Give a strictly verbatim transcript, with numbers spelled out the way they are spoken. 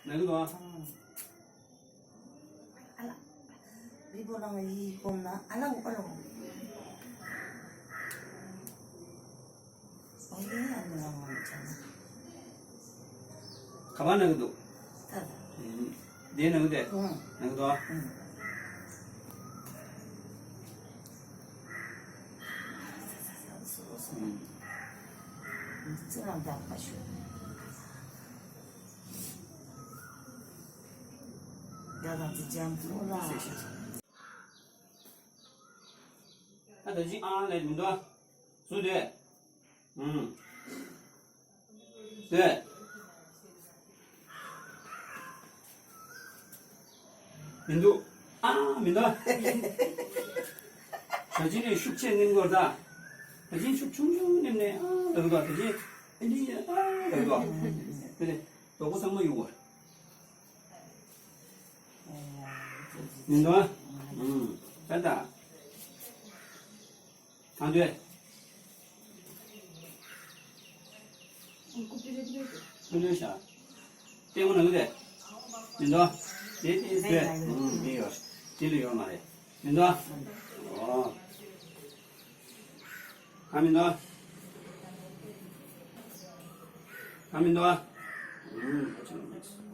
ནང་གི་འདུག་ཨ། ཨ་ལ། བི་བོ་རང་ཡི་གོམ་ན་ཨ་ལ་འོ་ཨ་ལ་འོ། ཨོ་ཡེ་ཨ་ནི་རང་ངོ་ཆ་ན། ག་པར་ནང་གི་འདུག་ད་ད། ཨུམ། དེ་ནང་གི་དེ། ཨུམ། ནང་གི་འདུག་ཨ། ཨུམ། ཨུམ། ཚེ་རང་དག་པ་ཞུ། ཡ་རང་ཚེ་ལྗང་ཁུ་ལ། ཨ་ད་ཅི་ཨང་ལས་མི་འདུག་ཨ། སུ་དེ། ཨུམ། དེ། མི་འདུག་ཨ་མི་འདུག་ད་ཅི་ནས་ཤུགས་ཆེ་ནིམ་གོར་ད། ད་ཅི་ཤུགས་ཆུང་ཆུང་ནིམ་ནས་ཨ་ལ་རུ་ད། ད་ཅི་ཨ་ཅི་ཨ་ལ་རུ་ད། དེ་ནས་དོ་གོ་ཚང་མ་ཡོང་བར། མི་འདུག་ཨ། ཨུམ། ད་ད། ཨ་འདོད། ཨ་འདོད་ཤ། ལྟད་མོ་ནང་གི་རེད། མི་འདུག་ཨ། དེ་དེ་རེད། ཨུམ། དེ་ཡོད། དེ་ལ་ཡོད་མ་རེད། མི་འདུག་ཨ། ཨོ། ཨ་མི་འདུག་ཨ། ཨ་མི་འདུག་ཨ། ཨུམ།